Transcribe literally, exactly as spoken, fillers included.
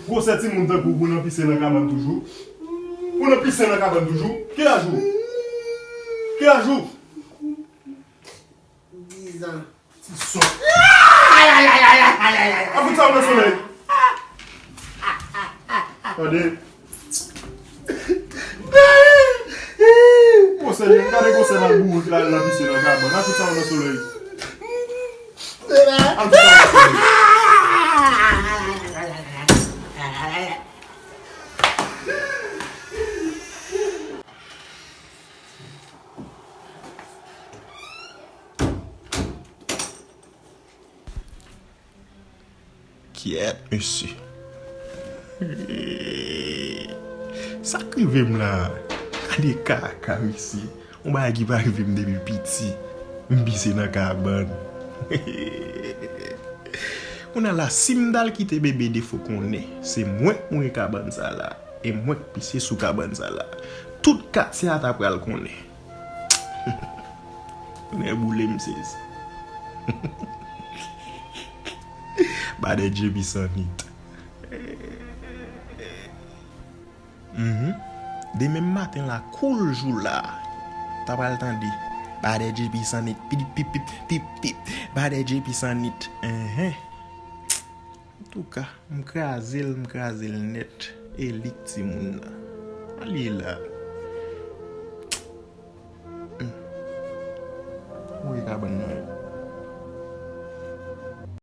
Gwosè timoun tankou w pou n ap pise nan kabann toujou? Pou n ap pise nan kabann toujou? Kilaj ou? Kilaj ou? Dizan. Ti sòt. A fout sa w nan solèy. Tande. Gwosè, gade gwosè mal boure ki la, la pise nan kabann. A fout sa w nan solèy. A fout sa w nan solèy. Kyèt, mesye. Sa k rive m la? Gade kaka, mesye. Yon bagay ki pa rive m depi piti. M pise nan kabann. Kounye a la, si m t al kite bebe Defo konnen se mwen k mouri kabann sa la, e mwen k pise sou kabann sa la, tout katye a ta pral konnen. Nèboule m sezi. Badè J P Sanit. Mhm. Demen maten la, koul jou la, ta pral tande. Badè J P Sanit. Pip, pip, pip, pip, pip. Badè J P Sanit. Enhen. Antouka, m kraze l, m kraze l nèt. E li k timoun nan. Al ye la.